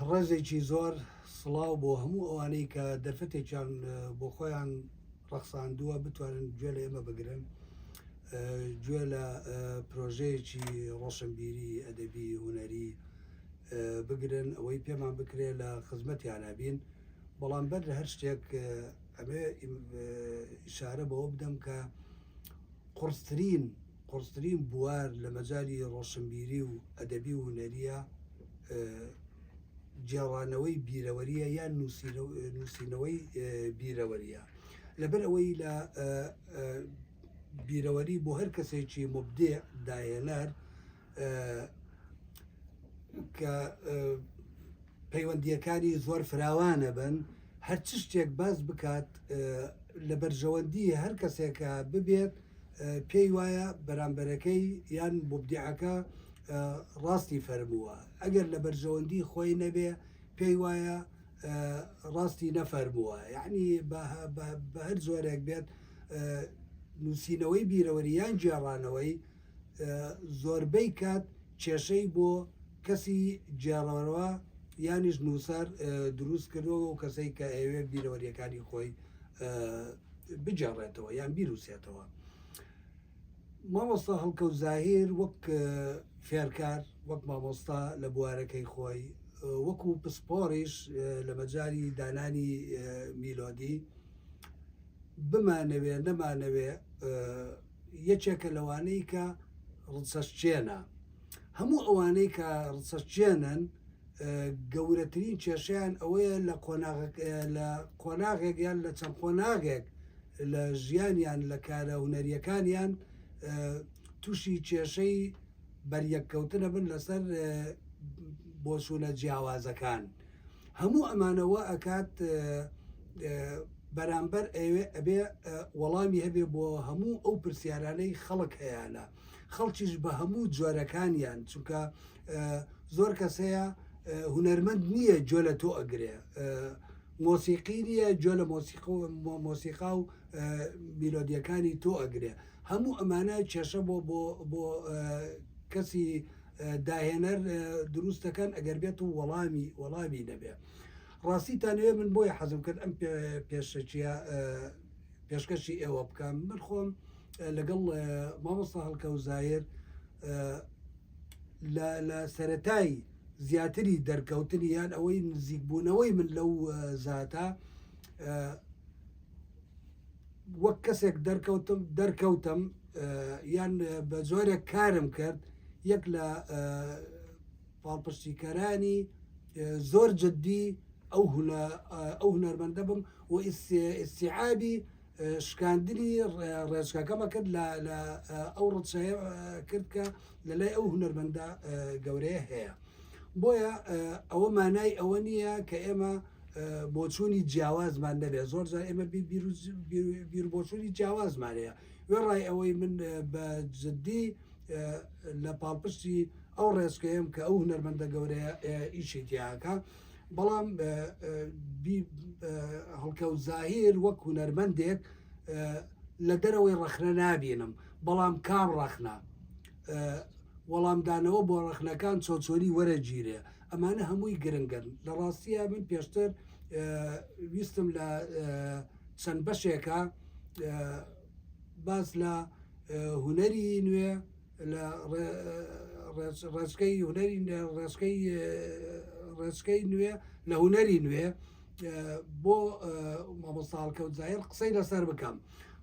ڕێزێکی زۆر سڵاو بۆ هەموو ئەوانەی کە دەرفەتێکیان بۆ خۆیان ڕەخساندووە بتوانن گوێ لە ئێمە بگرن، گوێ لە پرۆژەیەکی ڕۆشنبیری، ئەدەبی، هونەری بگرن، ئەوەی پێمان بکرێ لە خزمەتیانە بین. بەڵام بەر لە هەر شتێک ئەمێ ئیشارە بەوە بدەم کە قوڕسترین قوڕسترین بوار لە مەجالی ڕۆشنبیری و ئەدەبی و هونەریە گێڕانەوەی بیرەوەریە یان نووسینەوەی بیرەوەریە لەبەر ئەوەی لە بیرەوەری بۆ هەر کەسێکی مبدع داهێنەر کە پەیوەندییەکانی زۆر فراوانە بن، هەر چ شتێک باس بکات لە بەرژەوەندی هەر کەسێکە ببێت پێی وایە بەرامبەرەکەی یان موبدیعەکە ڕاستی فەرمووە، ئەگەر لە بەرژەوەندی خۆی نەبێ پێی وایە ڕاستی نەفەرمووە، یەعنی بە هەر جۆرێک بێت نووسینەوەی بیرەوەری یان گێڕانەوەی زۆربەی کات کێشەی بۆ کەسی گێڕەرەوە یانیش نووسەر دروست کردووە و کەسەی کە ئەیەوێت بیرەوەریەکانی خۆی بگێڕێتەوە یان بیروسێتەوە. مامۆستا هەڵکەوت زاهیر وەک فێرکار وەک مامۆستا لە بوارەکەی خۆی وەکو پسپۆڕیش لە مەجاری دانانی میلۆدی بمانەوێ نەمانەوێ یەکێکە لەوانەی کە ڕچەشکێنە. هەموو ئەوانەی کە ڕچەشکێنن گەورەترین کێشەیان ئەوەیە لە قۆناغ لە قۆناغێک یان لە چەند قۆناغێک لە ژیانیان لە کارە هونەریەکانیان تووشی کێشەی بەریەککەوتنە بن لەسەر بۆچوونە جیاوازەکان. هەموو ئەمانە وا ئەکات بەرامبەر ئەوێ ئەبێ وەڵامی هەبێ بۆ هەموو ئەو پرسیارانەی خەڵک هەیانە خەڵکیش بە هەموو جۆرەکانیان چونکە زۆر کەس هەیە هونەرمەند نییە گوێ لە تۆ ئەگرێ مۆسیقی نییە گوێ لە مۆسیقا و میلۆدیەکانی تۆ ئەگرێ هەموو ئەمانە کێشە بۆ بۆ بۆ کەسی داهێنەر دروست دەکەن ئەگەر بێت و وەڵامی وەڵامی نەبێ ڕاستیتان وێ من بۆیە حەزم کرد ئەم پێشەکیە پێشکەشی ئێوە بکەم من خۆم لەگەڵ مامۆستا هەڵکەوت زاهیر لە سەتای زیاتری دەرکەوتنی یان ئەوەی نزیکبوونەوەی من لەو زاتە وەک کەسێک دەرکەوتم دەرکەوتم یان بە جۆرێک کارم کرد یەک لە پاڵپشتیکەرانی زۆر جددی ئەو ئەو هونەرمەندە بم و ئیسیعابی شکاندنی ڕێچکەکەمە کرد لە ئەو ڕچەیە کرد کە لە لای ئەو هونەرمەندە گەورەیە هەیە بۆیە ئەوە مانای ئەوە نییە کە ئێمە بۆچوونی جیاوازمان نەبێت زۆر جار ئێمە بیربۆچوونی جیاوازمان هەیە وێڕای ئەوەی من بە جددی لە پاڵپشتی ئەو ڕێچکەیەم کە ئەو هونەرمەندە گەورەیە ئیشی تیاکە بەڵام هەڵکەوت زاهیر وەک هونەرمەندێک لە دەرەوەی ڕەخنە نابینم بەڵام کام ڕەخنە وەڵامدانەوە بۆ ڕەخنەکان چۆچۆنی وەرەگیرێ ئەمانە هەمووی گرنگن لە ڕاستیە من پێشتر ویستم لە چەند بەشێکە باس لە هونەری نوێ لە ڕێچکەی هونەری ڕێچکەی ڕێچکەی نوێ لە هونەری نوێ بۆ مامۆستا هەڵکەوت زاهیر قسەی لەسەر بکەم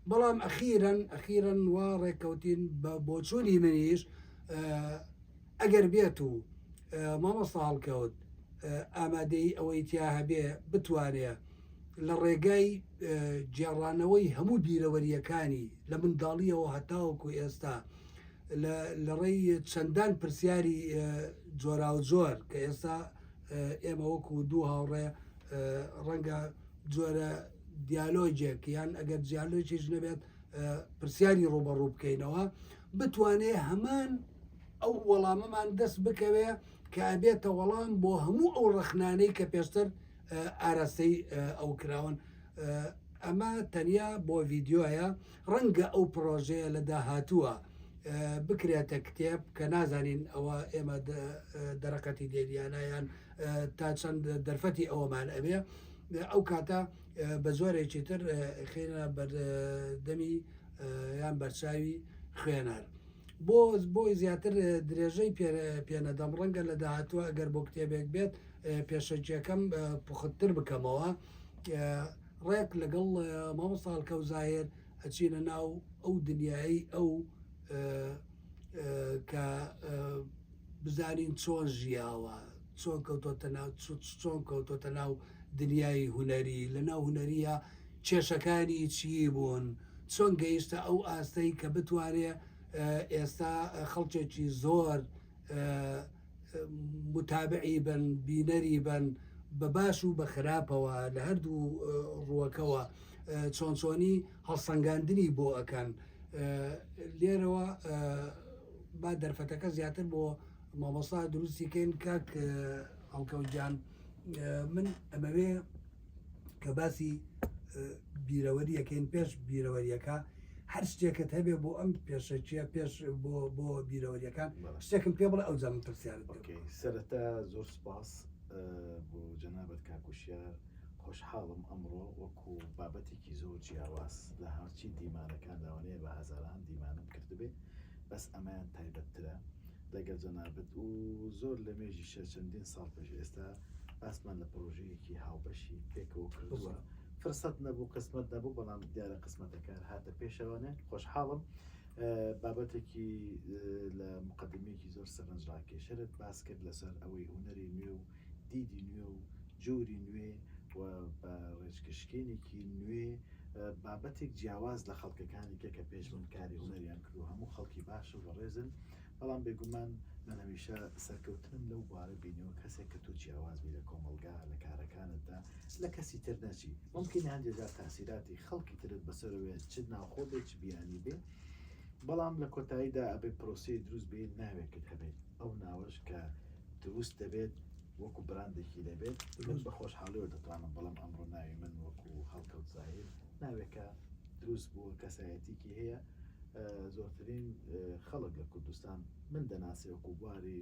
بەڵام ئەخیرەن ئەخیرەن وا ڕێککەوتین بە بۆچوونی منیش ئەگەر بێت و مامۆستا هەڵکەوت ئامادەی ئەوەی تیا هەبێ بتوانێ لە ڕێگای گێڕانەوەی هەموو بیرەوەرییەکانی لە منداڵییەوە هەتاوەکو ئێستا لە ڕێی چەندان پرسیاری جۆراوجۆر کە ئێستا ئێمە وەکو دوو هاوڕێ ڕەنگە جۆرە دیالۆگێک یان ئەگەر دیالۆگیش نەبێت پرسیاری ڕوبەڕوو بکەینەوە بتوانێ هەمان ئەو وەڵامەمان دەست بکەوێ کە ئەبێتە وەڵام بۆ هەموو ئەو ڕەخنانەی کە پێشتر ئاراستەی ئەو کراون ئەمە تەنیا بۆ ڤیددیۆیە ڕەنگە ئەو پرۆژەیە لە داهاتووە. بکرێتە کتێب کە نازانین ئەوە ئێمە دەرەقەتی دێریانە یان تا چەند دەرفەتی ئەوەمان ئەبێ ئەو کاتە بە زۆرێکی تر خێنە بەردەمی یان بەرچاوی خوێنەر. بۆ بۆی زیاتر درێژەی پێنەدەم ڕەنگە لە داهاتووە ئەگەر بۆ کتێبێک بێت پێشەکیەکەم پوختتر بکەمەوە ڕێک لەگەڵ مامۆستا هەڵکەوت زاهێر ئەچینە ناو ئەو دنیایی ئەو کە بزانین چۆن ژیاوە چۆن کەوتۆتە ناو چۆن کەوتۆتە ناو دنیای هونەری لە ناو هونەریە کێشەکانی چی بوون چۆن گەیشتە ئەو ئاستەی کە بتوانێ ئێستا خەڵکێکی زۆر متابعی بن بینەری بن بە باش و بە خراپەوە لە هەردوو ڕووەکەوە چۆن چۆنی هەڵسەنگاندنی بۆ ئەکەن لێرەوە با دەرفەتەکە زیاتر بۆ مامۆستا دروستی کەین کاک هەڵکەوت گیان من ئەمەوێ کە باسی بیرەوەریەکەین پێش بیرەوەریەکە هەر شتێکت هەبێ بۆ ئەم پێشەکیە پێش بۆ بۆ بیرەوەریەکان شتێکم پێ بڵێ ئەو جا من پرسیارت okay سەرەتا زۆر سپاس بۆ جەنابت کاک وشیار خۆشحاڵم ئەمڕۆ وەکو بابەتێکی زۆر جیاواز لە هەرچی دیمانەکان لەوانەیە بە هەزاران دیمانم کردبێ بەس ئەمەیان تایبەتترە لەگەڵ جەنابت و زۆر لە مێژیشە چەندین ساڵ پێش ئێستا باسمان لە پرۆژەیەکی هاوبەشی پێکەوە کردووە فرسەت نەبوو قسمەت نەبوو بەڵام دیارە قسمەتەکار هاتە پێشەوەێ خۆشحاڵم بابەتێکی لە مقدمێکی زۆر سەرنجڕاکێشەرت باس کرد لەسەر ئەوەی هونەری نوێ و دیدی نوێ و جۆری نوێ و بە ڕێچکەشکێنێکی نوێ بابەتێک جیاواز لە خەڵکەکانی کە کە پێش من کاری هونەریان کردو هەموو خەڵکی باش و بەڕێزن بەڵام بێگومان من هەمیشە سەرکەوتنم لەو بوارە بینیوە کەسێک کە تۆ جیاواز بی لە کۆمەڵگا لە کارەکانتدا لە کەسی تر نەچی ممکنە هەندێک جار تاسیراتی خەڵکی ترت بەسەرەوە چ ناوخۆ بێت چ بیانی بێ بەڵام لە کۆتاییدا ئەبێ پرۆسەی دروست بێ ناوێکت هەبێت ئەو ناوەش کە دروست دەبێت وەکو براندێکی دەبێت من بە خۆشحاڵیەوە دەتوانم بڵێم ئەمڕۆ ناوی من وەکو هەڵکەوت زاهیر ناوێکە دروست بووە کەسایەتیکی هەیە زۆرترین خەڵک لە کوردستان من دەناسێ وەکو بواری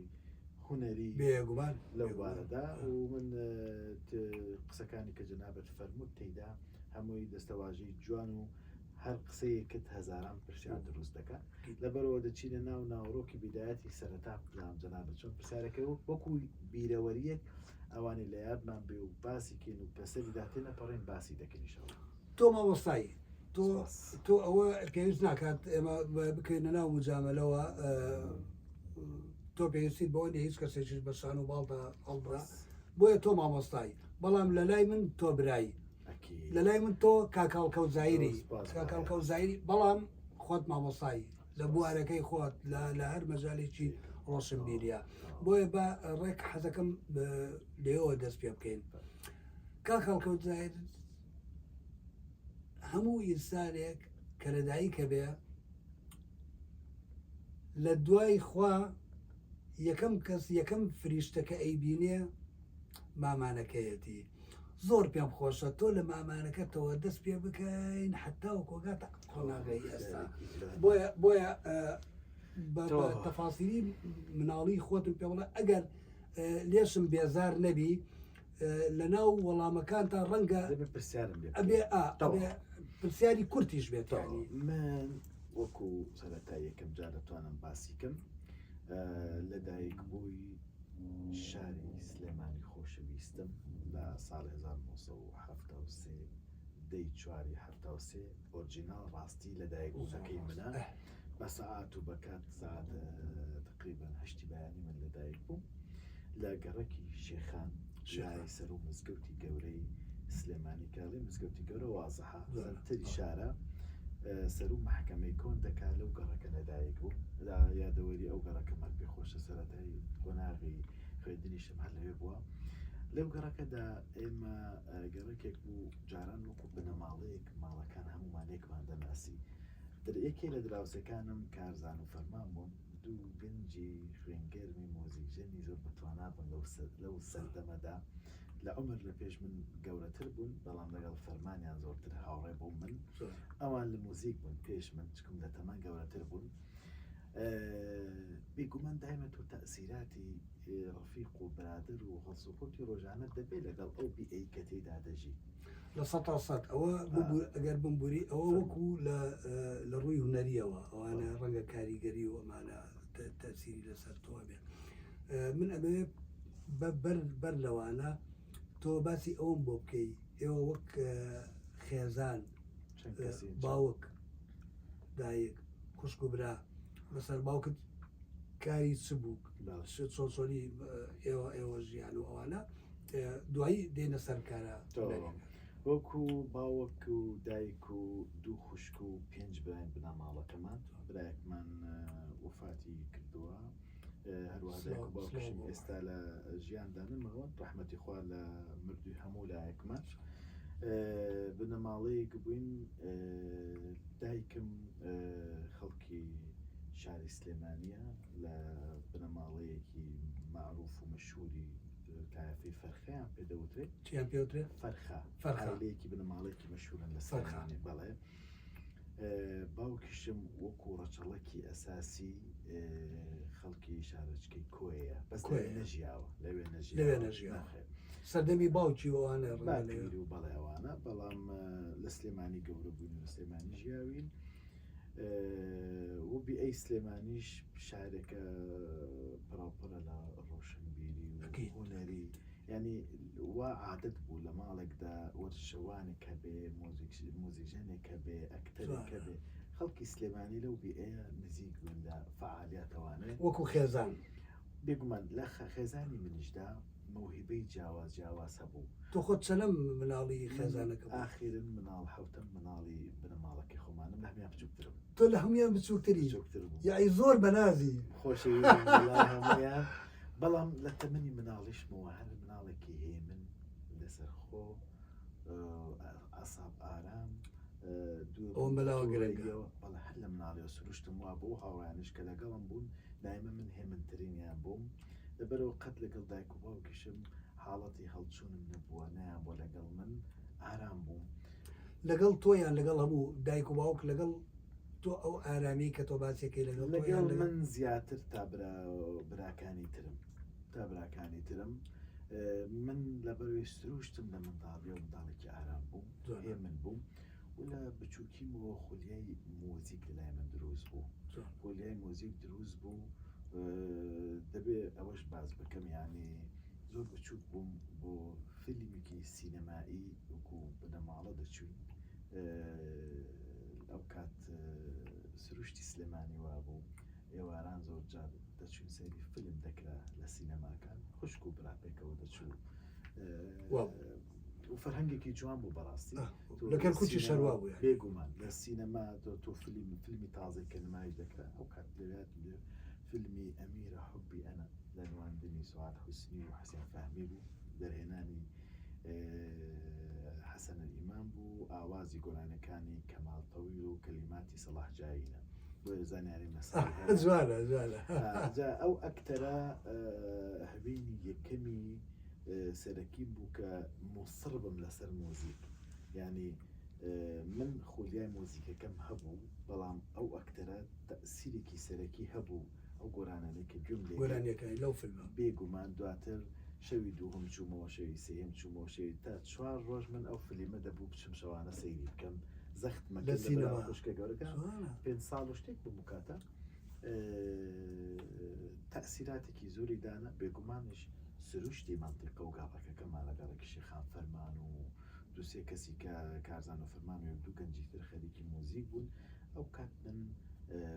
هونەری بێگومان لەو بارەدا و من قسەکانی کە جەنابەت فەرمووت تێیدا هەمووی دەستەواژەی جوان و هەر قسەیەکت هەزاران پرسیار دروست دەکات لەبەرەوە دەچینە ناو ناوەڕۆکی بیدایەتی سەرەتا بزانم جەنابت چۆن پرسیارەکەی و وەکو بیرەوەریەک ئەوانی لە یادمان بێ و باسی کەین و پەسەریدا تێنەپەڕین باسی دەکەین ئینشاڵڵا. تۆ مامۆستای تۆ تۆ ئەوە پێویست ناکات ئێمە بکەینە ناو مجاملەوە تۆ پێویستیت بەوە نیە هیچ کەسێکیش بە شان و باڵدا هەڵبڕە بۆیە تۆ مامۆستای بەڵام لە لای من تۆ برای لە لای من تۆ کاک هەڵکەوت زاهیری کاک هەڵکەوت زاهیری بەڵام خۆت مامۆستای لە بوارەکەی خۆت لە هەر مەجالێکی ڕۆشنبیریە بۆیە بە ڕێک حەزەکەم لێەوە دەست پێ بکەین کاک هەڵکەوت زاهیر هەموو ئینسانێک کە لەدایکە بێ لە دوای خوا یەکەم کەس یەکەم فریشتەکە ئەیبینێ مامانەکەیەتی زۆر پێم خۆشە تۆ لە مامانەکەتەوە دەست پێ بکەین حتا و کۆگاتە قۆناغی ئێستا بۆیە بۆیە تەفاسیلی مناڵی خۆتم پێ بڵێ ئەگەر لێشم بێزار نەبی لە ناو وەڵامەکانتا ڕەنگە پرسیارم ئەبێ پرسیاری کورتیش بێت من وەکو سەرەتا یەکەم جار دەتوانم باسی کەم لەدایک بووی شاری سلێمانی خۆشەویستم لە ساڵ 1973 دەی چواری 73 ئۆرجیناڵ ڕاستی لەدایک بوونەکەی منە بە سەعات و بە کات سەعات تقریبا هەشتی بەیانی من لەدایک بووم لە گەڕەکی شێخان لای سەر و مزگەوتی گەورەی سلێمانی کاڵی مزگەوتی گەورە وازەها سەنتەری شارە سەر و محکمەی کۆن دەکا لەو گەڕەکە لەدایک بوو لە یادەوەری ئەو گەڕەکە مەر پێخۆشە سەرەتای قۆناغی خوێندنیشم هەر لەوێ بووە لەو گەڕەکەدا ئێمە گەڕەکێک بوو جاران وەکو بنەماڵەیەک ماڵەکان هەمومان یەکمان دەناسی یەکێ لە دراوسێکانم کارزان و فەرمان بوون، دوو گەنجی خوێنگەرمی مۆزیکژەنی زۆر بەتوانا بوون لەو سەردەمەدا، لە عومر لە پێش من گەورەتر بوون، بەڵام لەگەڵ فەرمانیان زۆرتر هاوڕێ بووم من، ئەوان لە موزیک بوون پێش من، چکم لە تەمەن گەورەتر بوون. بێگومان دایمە تۆ تەئسیراتی ڕەفیق و برادەر و هەڵسوکەوتی ڕۆژانەت دەبێ لەگەڵ ئەو بیئەی کە تێیدا دەژی. 100% ئەوە ئەگەر بمبوری ئەوە وەکو لە ڕووی هونەریەوە ئەوانە ڕەنگە کاریگەری و ئەمانە تەسیری لەسەر تۆ بێ من ئەمەوێ بەر بەر لەوانە تۆ باسی ئەوم بۆ بکەی ئێوە وەک خێزان باوک دایک خوشک و برا بەسەر باوکت کاری چ بوو چۆن چۆنی ئێوە ئێوە ژیان و ئەوانە دوایی دێنە سەر کارە وەکو باوەک و دایک و دوو خوشک و پێنج براین بنەماڵەکەمان برایەکمان وفاتی کردووە هەروەها دایک و باوکیشم ئێستا لە ژیاندا نەماون ڕەحمەتی خوا لە مردووی هەموو لایەکمان بنەماڵەیەک بووین دایکم خەڵکی شاری سلێمانیە لە بنەماڵەیەکی معروف و مەشهوری تایفەی فەرخەیان پێدەوترێت چیان پێوترێت فەرخە فەرخەیەکی بنەماڵەیەکی مەشهورن لە سلێمانی بەڵێ باوکیشم وەکو ڕەچەڵەکی ئەساسی خەڵکی شارۆچکەی کۆیە بەس لەوێ نەژیاوە لەوێ لەوێ نەژیاوە سەردەمی باوکی ئەوانە باپیر و بەڵێ ئەوانە بەڵام لە سلێمانی گەورە بووین و لە سلێمانی ژیاوین و بیئەی سلێمانیش شارێکە پڕاوپڕە لە ڕۆشنبیری و هونەری یانی وا عادەت بوو لە ماڵێکدا وەرزشەوانێک هەبێ مۆزیکژەنێک هەبێ ئەکتەرێک هەبێ خەڵکی سلێمانی لەو بیئەیە نزیک بوون لە فەعالیاتەوانێ وەکو خێزان بێگومان لە خێزانی منیشدا مەوهیبەی جیاواز جیاواز هەبوو. تۆ خۆت چەنەم مناڵی خێزانەکە بووی؟ ئاخیرن مناڵ حەوتەم مناڵی بنەماڵەکەی خۆمانم لە هەموان بچووکترم. تۆ لە هەموان بچووکتری؟ بچووکتر بووم. یەعی زۆر بەنازی. خۆشەویستم لای هەموویان بەڵام لە تەمەنی مناڵیشمەوە هەر مناڵێکی هێمن لەسەرخۆ ئەساب ئارام دوور ئەوە بەلاوە گرنگە. بەڵێ هەر لە مناڵیەوە سروشتم وا بوو هاوڕیانیش کە لەگەڵم بوون دایمە من هێمنترینیان بووم لەبەرەوە قەت لەگەڵ دایک و باوکیشم حاڵەتی هەڵچوونم نەبووە نەیان بۆ لەگەڵ من ئارام بووم. لەگەڵ تۆ یان لەگەڵ هەموو دایک و باوک لەگەڵ تۆ ئەو ئارامی کە تۆ باسیەکەی لەگەڵ لەگەڵ من زیاتر تا براکانی ترم تا براکانی ترم من لەبەروی سروشتم لە منداڵی و منداڵێکی ئارام بووم هێمن بووم و لە بچووکیمەوە خولیای مۆزیک لەلای من دروست بوو خولیای مۆزیک دروست بوو دەبێ ئەوەش باس بکەم یعنی زۆر بچووک بووم بۆ فیلمێکی سینەمایی وەکو بنەماڵە دەچووین ئەو کات سروشتی سلێمانی وابوو ئێواران زۆر جار دەچوین سەیری فیلم دەکرا لە سینەماکان خوشک و برا پێکەوە دەچوو و فەرهەنگێکی جوان بوو بەڕاستی لە کەرکوکی شەروا بوو بێگومان لە سینەما تۆ تۆ فیلم فیلمی تازەی کە نمایش دەکرا ئەو کات لەوێت لێ فیلمی ئەمیرە حبی ئەنا لە نواندنی سوعاد حوسنی و حسێن فەهمی بوو دەرهێنانی حەسەن ئیمام بوو ئاوازی گۆرانەکانی کەمال تەویل و کەلیماتی سەڵاح جاوینە بۆیە زانیاریم لەسەر جوانە جوانە جا ئەو ئەکتەرە هەبینی یەکەمی سەرەکی بوو کە موسڕ بم لەسەر مۆزیک یعنی من خولیای مۆزیکەکەم هەبوو بەڵام ئەو ئەکتەرە تەسیرێکی سەرەکی هەبوو ئەو گۆرانانەی کە گوێم لێ گۆرانیەکانی لەو فیلمە. بێگومان دواتر شەوی دووهەم چوومەوە شەوی سێیەم چوومەوە شەوی تا چوار ڕۆژ من ئەو فلیمە دەبوو بچم شەوانە سەیری بکەم زەختمە لە سینەما خوشکە گەورەکە پێنج ساڵ و شتێک بوو کاتە تەسیراتێکی زۆری دانا بێگومانیش سروشتی مەنتیقە و گەڕەکەکەمان لە گەڕەکی شێخان فەرمان و دووسێ کەسی کە کارزان و فەرمان و دوو گەنجی تر خەریکی مۆزیک بوون ئەو کات من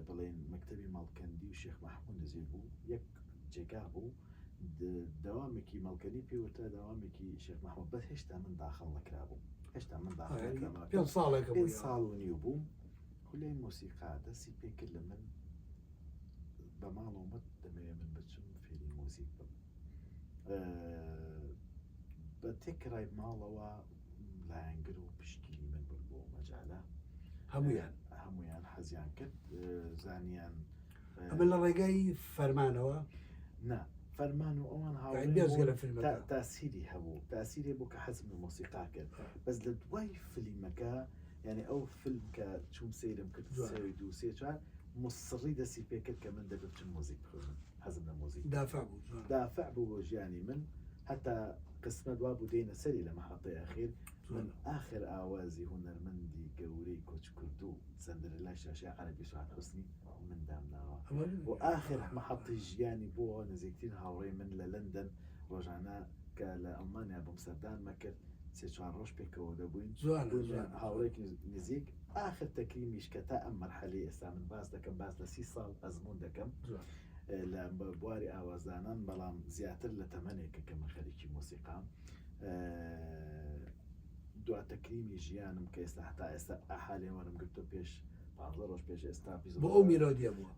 بڵێن مەکتەبی مەڵکەندی و شێخ مەحموود نزیک بوو یەک جێگا بوو دەوامێکی مەڵکەنی پێوتە داوامێکی شێخ مەحموود بەس هێشتا من داخڵ نەکرابوو هێشتا من داخڵ پێ ساڵێک پێ ساڵ و نیو بووم خولەی مۆسیقا دەستی پێکرد لە من بە ماڵەوە دەمەوێت من بچم فێری مۆزیک بم بە تێکڕای ماڵەوە لایەنگر و پشتگیری من بوون بۆ مەجالە هەمویان هەمویان حەزیان کرد زانیان ئەمە لە ڕێگای فەرمانەوە نا فەرمان و ئەوان هاوێزگە لە فیلم تاسیری هەبوو تاسیری بوو کە حەزم لە مۆسیقا کرد بەس لە دوای فیلمەکە یعنی ئەو فیلم کە چوم سەیرم کرد دوو سێ چوار. موسڕی دەستی پێکرد کە من دەبێ بچم مۆزیک بخوێنم حەزم لە مۆزیک دافع بوو جوان. دافع بوو بۆ ژیانی من هەتا قسمەت وا بوو دێینە سەری لە مەحەتەی ئەخیر من ئاخر ئاوازی هونەرمەندی گەورەی کۆچکردوو سەندرێلای شاشەی عەرەبی سوعاد حوسنی من دامناوە و ئاخر مەحەتەی ژیانی بۆ نزیکترین هاوڕێی من لە لەندەن ڕۆژانە کە لە ئەڵمانیا بووم سەردانمە کرد سێ چوار ڕۆژ پێکەوە دەبووین هاوڕێکی نزیک ئاخر تەکریمیش کە تا ئەم مەرحەلەی ئێستا من باس دەکەم باس لە سی ساڵ ئەزموون دەکەم لە بواری ئاوازدانان بەڵام زیاتر لە تەمەنێکە کە من خەریکی مۆسیقام دوا تەکریمی ژیانم کە ئێستا هەتا ئێستا ئاحالێ وەرم گرتو پێش 15 ڕۆژ پێش ئێستا بۆ ئەو میرۆدیە بووە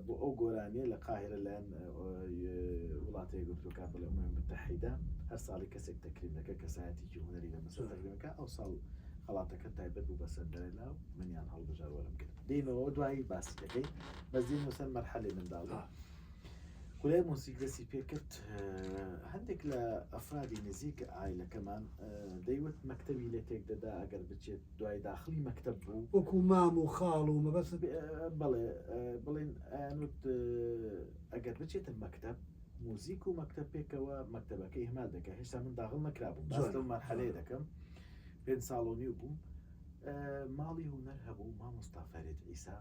بۆ ئەو گۆرانیە لە قاهرە لایەن وڵاتە یەکگرتووەکان بڵێ ئومەمی متحیدە هەر ساڵی کەسێک تەکریم دەکە کەسایەتێکی هونەری لە مسر تەکریمەکە ئەو ساڵ خەڵاتەکە تایبەت بوو بە سەندەرێلا و منیان هەڵبژار وەرم کرد دێنەوە دوایی باسی دەکەی بەس دێنەوە سەر مەرحەلەی منداڵی خولای مۆسیک دەستی پێکرد هەندێک لە ئەفرادی نزیک ئایلەکەمان دەیوت مەکتەبی لێ تێک دەدا ئەگەر بچێت دوای داخلی مەکتەب بوو وەکو مام و خاڵ و مەبەست بەڵێ بڵێن ئەیانوت ئەگەر بچێتە مەکتەب موزیک و مەکتەب پێکەوە مەکتەبەکە ئیهمال دەکە هێشتا من داغڵ نەکرابووم باس لەو مەرحەلەیە دەکەم پێنج ساڵ و نیو بووم ماڵی هونەر هەبوو مامۆستا فەرید عیسا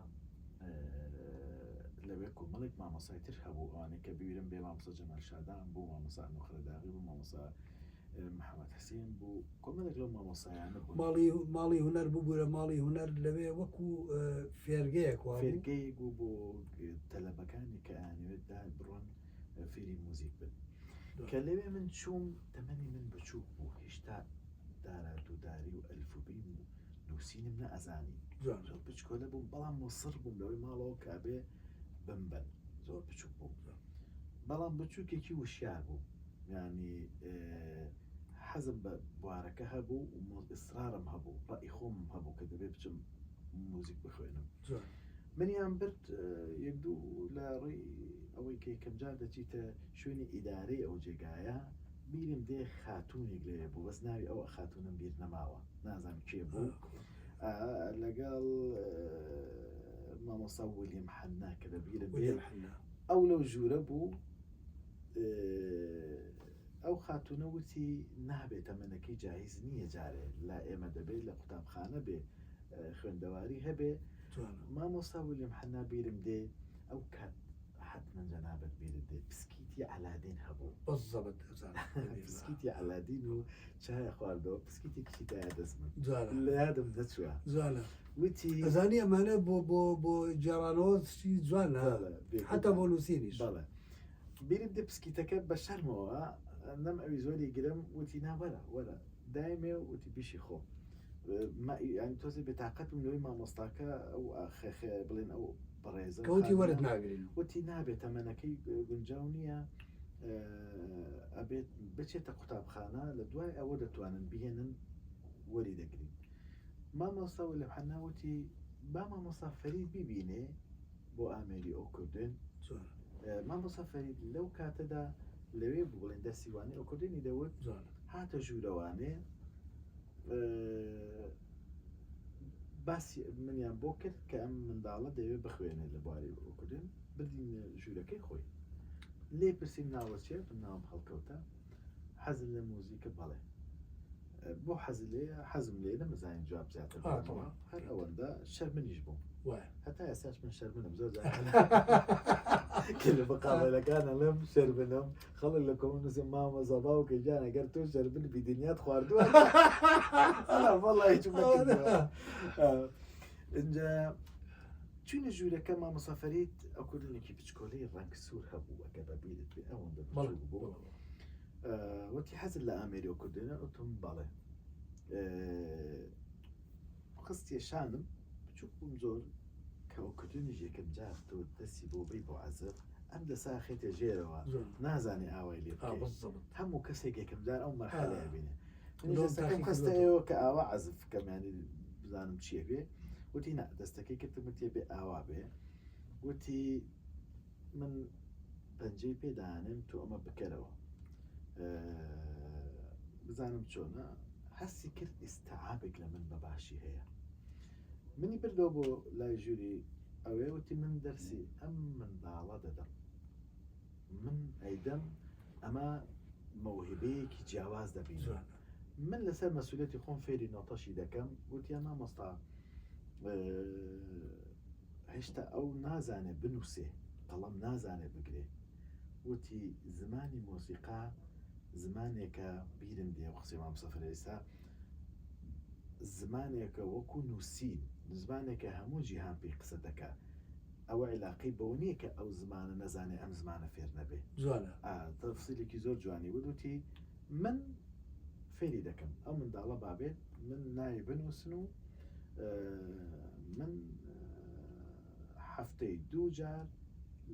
لەوێ کۆمەڵێک مامۆسای تر هەبوو ئەوانەی کە بیرم بێ مامۆستا جەمال شادان بوو مامۆستا نوخرەداغی بوو مامۆستا محەممەد حسێن بوو کۆمەڵێک لەو مامۆسایانە بوون ماڵی ماڵی هونەر ببوورە ماڵی هونەر لەوێ وەکو فێرگەیەک وا فێرگەیەک بوو بۆ تەلەبەکانی کە ئەیانەوێت دا بڕۆن فێری موزیک بن کە لەوێ من چووم تەمەنی من بچووک بوو هێشتا دارا دووداری و ئەلفوبیم و نووسینم نەئەزانی زۆر بچکۆلە بووم بەڵام موسڕ بووم لەوەی ماڵەوە کابێ بمبەن زۆر بچووک بووم بەڵام بچووکێکی وشیار بووم یانی حەزم بە بوارەکە هەبوو و ئیسرارم هەبوو ڕەئی خۆمم هەبوو کە دەبێ بچم موزیک بخوێنم منیان برد یەک دوو لە ڕێی ئەوەی کە یەکەم جار دەچیتە شوێنی ئیدارەی ئەو جێگایە بیرم دێ خاتوونێک لەوێ بوو بەس ناوی ئەو خاتوونم بیر نەماوە نازانم کێ بوو لەگەڵ مامۆستا ویلیم حەننا کە لە بیرم دێ ئەو لەو ژوورە بوو ئەو خاتوونە وتی نابێت تەمەنەکەی جاهیز نییە جارێ لا ئێمە دەبێت لە قوتابخانە بێ خوێندەواری هەبێ مامۆستا ویلیم حەنا بیرم دێ ئەو کات حتمما جەنابت بیرت دێ پسکیتی عەلادین هەبوو بالضبط پسکیتی عەلادین و چای خواردەوە پسکیتی کچی دایە دەست من لە یادم دەچوە وتی ئەزانی ئەمانە بۆ بۆ بۆ گێڕانەوە شتی جوانە حتا بۆ نووسینیش بەڵێ بیرم دێ پسکیتەکە بە شەرمەوە نەم ئەوی زۆری گرم وتی نا وەرە وەرە دایمێ و وتی بیشی خۆ یانی تۆزێ بێتاقەت بووم لەوەی مامۆستاکە ئەو خێخێ بڵێن ئەو بەڕێزە کەوتی وەرت ناگرین وتی نابێت تەمەنەکەی گونجاو نییە ئەبێت بچێتە قوتابخانە لە دوای ئەوە دەتوانن بهێنن وەری دەگرین مامۆستا و لە حەنا وتی با مامۆستا فەرید بیبینێ بۆ ئامێری ئۆکردن مامۆستا فەرید لەو کاتەدا لەوێ بوو بڵێن دەرسی وانەی ئۆکردنی دەوت هاتە ژوورەوانێ باسی منیان بۆ کرد کە ئەم منداڵە دەوێت بخوێنێت لە بواری ئۆکردن بردین ژوورەکەی خۆی لێ پرسیم ناوە چێ ناوم هەڵکەوتە حەزت لە موزیکە بەڵێ بۆ حەز لێ حەزم لێ نەمەزانی جواب زیاتر بدەمەوە هەر ئەوەندە شەرمنیش بووم هەتا ئێستاش من شەرمنم زۆر جار کە لە بەقاڵەکان ئەڵێم شەرمنم خەڵک لە کۆمە نووسم مامۆستا باوکە گیان ئەگەر تۆ شەرمن بی دنیات خواردووە وەڵا هیچم نەکردووە ئینجا چوینە ژوورەکە مامۆستا فەرید ئەو کوردنێکی بچکۆلەی ڕەنگ سوور هەبوو ئەگەر بە بیرت بێ ئەوەندە بچووک بوو وتی حەزت لە ئامێری ئۆکردێنە وتم بەڵێ خستیە شانم بچووک بووم زۆر کە ئۆکردنیش یەکەم جار تۆ دەستی بۆ بەی بۆ عەزب ئەم دەسا خێتە ژێرەوە نازانێ ئاوای لێ هەموو کەسێک یەکەم جار ئەو مەرحەلەیە بینێ دەستەکەم خستە ئێوە کە ئاوا عەزف بکەم ینی بزانم چییە بێ وتی نا دەستەکەی کردم وتێ بێ ئاوا بێ وتی من پەنجەی پێدانێم تۆ ئەمە بکەرەوە بزانم چۆنە هەستی کرد ئیسیعابێک لە من بە باشی هەیە منی بردەوە بۆ لای ژووری. ئەوێ وتی من دەرسی ئەم منداڵە دەدەم من ئەیدەم ئەمە مەوهبەیەکی جیاواز دەبینم من لەسەر مەسولەتی خۆم فێری نۆتەشی دەکەم وتیان مامۆستا هێشتا ئەو نازانێ بنووسێ قەڵەم نازانێ بگرێ وتی زمانی مۆسیقا زمانێکە بیرم دێ و قسەی مامۆستا فەرەیسا زمانێکە وەکو نووسین زمانێکە هەموو جیهان پێی قسە دەکا ئەوە عیلاقەی بەوە نییە کە ئەو زمانە نەزانێ ئەم زمانە فێر نەبێ جوانە تەفسیلێکی زۆر جوانی وت وتی من فێری دەکەم ئەو منداڵە بابێت من ناوی بنووسن و من هەفتەی دوو جار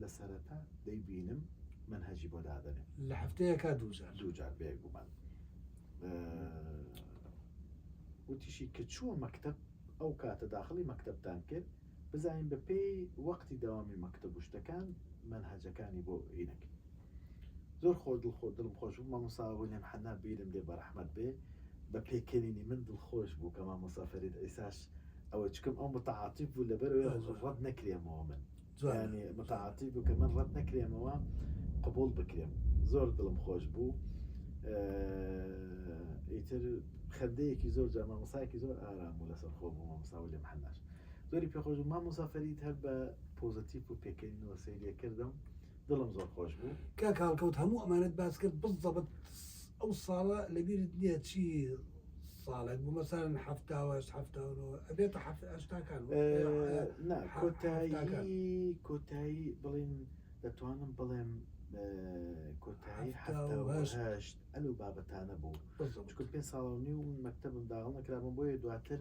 لە سەرەتا دەیبینم مەنهەجی بۆ دادەنێم. لە هەفتەیەکا دوو جار. دوو جار بێگومان. وتیشی کە چووە مەکتەب ئەو کاتە داخڵی مەکتەبتان کرد بزانین بە پێی وەقتی دەوامی مەکتەب و شتەکان مەنهەجەکانی بۆ هینەکەی. زۆر خۆ دڵ خۆ دڵم خۆش بوو مامۆستا ویلیام حەنا بیرم دێ بەڕەحمەت بێ بە پێکەنینی من دڵخۆش بوو کە مامۆستا فەرید عیساش ئەوە چکم ئەو متعاتیف بوو لەبەر ڕەت نەکرێمەوە من ینی متعاتیف بوو کە من ڕەت نەکرێمەوە قبول بکرێم زۆر دڵم خۆش بوو ئیتر خەندەیەکی زۆر جا مامۆسایەکی زۆر ئارام بوو لەسەر خۆ بوو مامۆستا ویلیام حەناش زۆری پێخۆش بوو مامۆستا فەرید هەر بە پۆزەتیف و پێکەنینەوە سەیری کردم دڵم زۆر خۆش بوو. کاک هەڵکەوت هەموو ئەمانەت باس کرد بزەبت ئەو ساڵە لەبیرت نییە چی ساڵێک بوو مەسەلەن 78 79 ئەبێتە هەشتاکان نا کۆتایی کۆتایی بڵێن دەتوانم بڵێم کۆتایی 78 ئەلو بابەتانە بوو چونکە پێ ساڵ و نیو من مەکتەبم داخڵ نەکرابووم بۆیە دواتر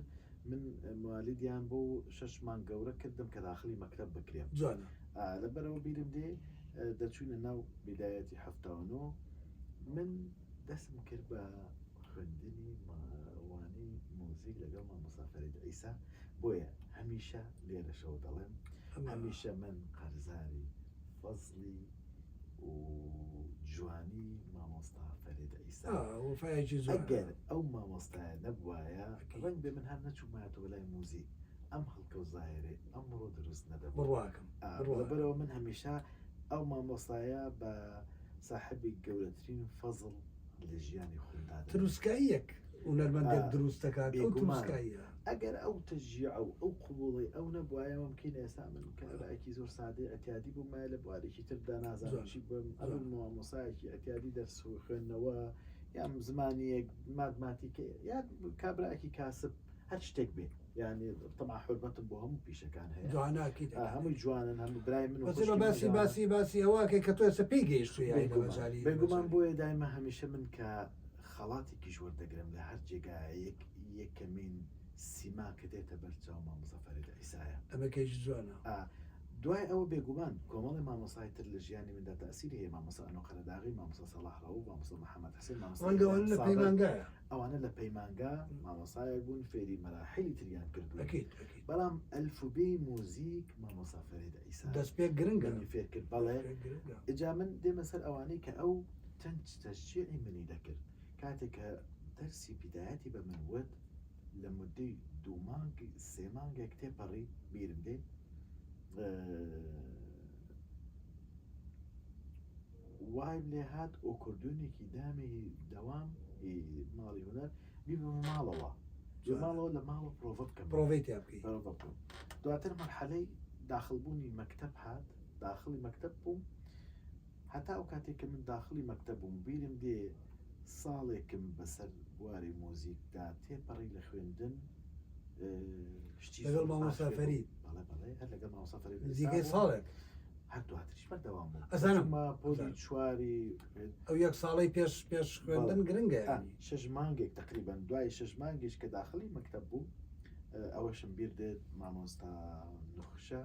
من موالیدیان بۆ شەش مانگ گەورە کردم کە داخلی مەکتەب بکرێم جوانە لەبەرەوە بیرم دێ دەچوینە ناو بیدایەتی 79 من دەستم کرد بە خوێندنی وانەی مۆزیک لەگەڵ مامۆستا فەرید عیسا بۆیە هەمیشە لێرەشەوە دەڵێم هەمیشە من قەرزاری فەزلی و جوانی مامۆستا فەرید عیسا وەفایەکی زۆر ئەگەر ئەو مامۆستایە نەبوایە ڕەنگ بێ من هەر نەچوومایەتەوە لای موزیک ئەم هەڵکەوت زاهێرەی ئەمڕۆ دروست نەدەبوو بڕواکەم لەبەرەوە من هەمیشە ئەو مامۆستایە بە ساحبی گەورەترین فەزڵ لە ژیانی خۆمدا تروسکاییەک هونەرمەندێک دروست دەکات ئەو تروسکاییە. ئەگەر ئەو تەشجیعە و ئەو قبوڵەی ئەو نەبوایە ممکینە ئێستا من کابرایەکی زۆر سادەی ئەتیادی بوومایە لە بوارێکی تردا نازانم چی بم ئەبم مامۆسایەکی ئەتیادی دەرس و خوێندنەوە یان زمانیەک ماتماتیکە یا کابرایەکی کاسب هەر شتێک بێ یعنی طبعا حرمەتم بۆ هەموو پیشەکان هەیە جواناکی هەمووی جوانن هەموو برای من باسی باسی باسی ئەوەکەی کە تۆ ئێستا پێی گەیشتووی بێگومان بۆیە دایمە هەمیشە من کە خەڵاتێکیش وەردەگرم لە هەر جێگایەک یەکەمین سیما کە دێتە بەر چاو مامۆستا فەرید عیسایە. ئەمە کەیش جوانە. دوای ئەوە بێگومان کۆمەڵێ مامۆستای تر لە ژیانی مندا تەئسیری هەیە مامۆستا ئەنۆ قەرەداغی، مامۆستا سەڵاح ڕەئوف، مامۆستا محەمەد حسێن، مامۆستا ڕەنگە ئەوانە ئیبراهیم لە سابر، پەیمانگایە. ئەوانە لە پەیمانگا مامۆستایەک بوون فێری مەراحیلی تریان کردووین. ئەکید ئەکید. بەڵام ئەلفوبێی موزیک مامۆستا فەرید عیسا دەستپێک گرنگە. منی فێر کرد بەڵێ. دەستپێک گرنگە. ئینجا من دێمە سەر ئەوانەی کە ئەو چەند تەشجیعی منی دەکرد کاتێک کە دەرسی بیدایەتی بە من وت لە مدەی دوو مانگ سێ مانگێک تێپەڕی بیرم دێ وایم لێ هات ئۆکردونێکی دامی دەوام ماڵی هونەر بیبم ماڵەوە ماڵەوە لە ماڵە پرۆڤە بکەم پرۆڤەی تیا بکەی پرۆڤە بکەم دواتر مەرحەلەی داخڵبوونی مەکتەب هات داخڵی مەکتەب بووم هەتا ئەو کاتەی کە من داخڵی مەکتەب بووم بیرم دێ ساڵێکم بەسەر بواری مۆزیکدا تێپەڕی لە خوێندن شتی لەگەڵ زۆر باش مامۆستا فێر بووم. فەرید بەڵێ بەڵێ هەر لەگەڵ مامۆستا فەرید عیسا نزیکەی بووم. ساڵێک هەر دواتریش بەردەوام بووم ئەزانم چوومە پۆلی ئەزانم. چواری ئەو یەک ساڵەی پێش پێش خوێندن بەڵێ. گرنگە ئا، یانی شەش مانگێک تقریبا دوای شەش مانگیش کە داخڵی مەکتەب بووم ئەوەشم بیر دێت مامۆستا نوخشە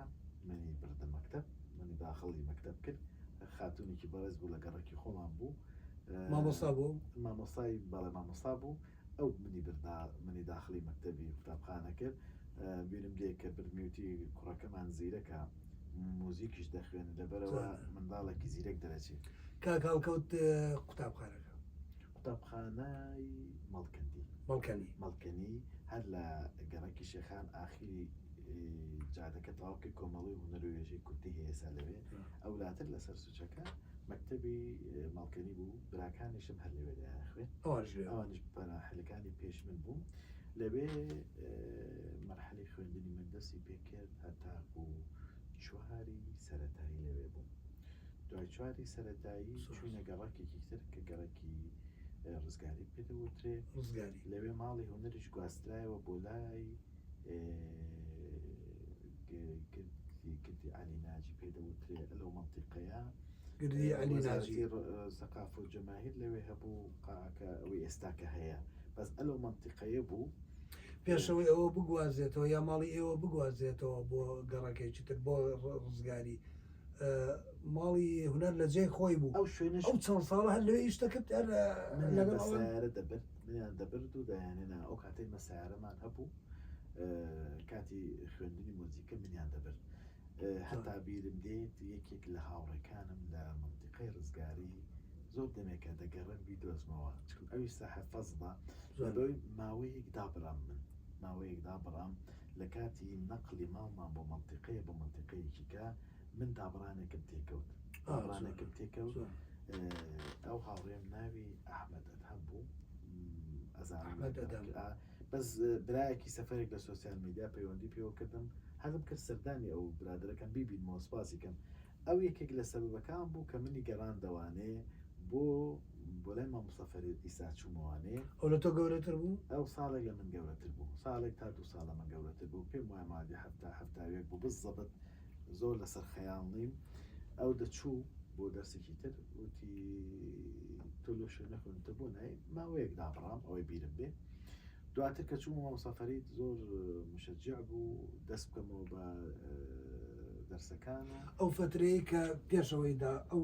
منی بردە مەکتەب منی داخڵی مەکتەب کرد خاتونێکی بەڕێز بوو لە گەڕەکی خۆمان بوو مامۆستا بوو مامۆستای بەڵێ مامۆستا بوو ئەو منی بردا منی داخلی مەکتەبی قوتابخانە کرد بیرم دێ کە برمیوتی کوڕەکەمان زیرەکە موزیکیش دەخوێن لەبەرەوە منداڵێکی زیرەک دەرەچێت کاک هەڵکەوت قوتابخانەکە قوتابخانەی مەڵکەندی مەڵکەنی مەڵکەنی هەر لە گەڕەکی شێخان ئاخیری. جادەکە تەواو کرد کۆمەڵی هونەر و وێژەی کوردی هەیە ئێستا لەوێ ئەولاتر لەسەر سوچەکە مەکتەبی ماڵکەنی بوو براکانیشم هەر لەوێ دەیان خوێن ئەوانیش پەراحلەکانی پێش من بووم لەوێ مەرحەلی خوێندنی من دەستی پێکرد هەتاکو چواری سەتایی لەوێ بووم دوای چواری سەتایی چوینە گەڕەکێکی تر کە گەڕەکی ڕزگاری پێدەوترێ ڕزگاری لەوێ ماڵی هونەریش گواسترایەوە بۆ لای گردی عەلی ناجی پێ دەوترێ لەو مەنتیقەیە گردی عەلی ناجی سەقاف و جەماهیر لەوێ هەبوو قاعەکە ئەوەی ئێستاکە هەیە بەس ئەلو مەنتیقەیە بوو پێشەوەی ئەوە بگوازێتەوە یا ماڵی ئێوە بگوازێتەوە بۆ گەڕەکێکی تر بۆ ڕزگاری ماڵی هونەر لە جێی خۆی بوو ئەو شوێنەش ئەو چەند ساڵە هەر لەوێ ئیش دەکرد هەر لەگەڵ سەیارە دەبرد منیان دەبرد و دایانێنا ئەو کاتەی مە سەیارەمان هەبوو کاتی خوێندنی مۆزیکە منیان دەبرد هەتا بیرم دێت یەکێک لە هاوڕێکانم لە منتیقەی ڕزگاری زۆر دەمێکە دەگەڕێم بیدۆزمەوە چکم ئەوی ساحە فەزڵە لەبەوەی ماوەیەک دابرام من ماوەیەک دابڕام لە کاتی نەقلی ماڵمان بۆ منتیقەیە بۆ منتیقەیەکی کە من دابڕانێکم تێکەوت دابڕانێکم تێکەوت ئەو هاوڕێم ناوی ئەحمەد ئەدهەم بوو ئەزانم بەس برایەکی سەفەرێک لە سۆسیال میدیا پەیوەندی پێوە کردم حەزم کرد سەردانی ئەو برادەرەکەم بیبینمەوە سپاسی کەم ئەو یەکێک لە سەبەبەکان بوو کە منی گەڕاندەوانێ بۆ بۆ لای مامۆستا فەرید ئیسا چوومەوانێ. ئەو لە تۆ گەورەتر بوو؟ ئەو ساڵێک لە من گەورەتر بوو ساڵێک تا دوو ساڵ لە من گەورەتر بوو پێم وایە مادی حەفتا حەفتاویەک بوو بزەبت زۆر لەسەر خەیاڵ نیم ئەو دەچوو بۆ دەرسێکی تر وتی تۆ لەو شوێنە خوێندتە بۆ نای ماوەیەک دابڕام ئەوەی بیرم بێ دواتر کە چوومە مامۆستا فەرید زۆر مشەجع بوو دەست بکەمەوە بە دەرسەکان و ئەو فەترەیە کە پێشەوەی دا ئەو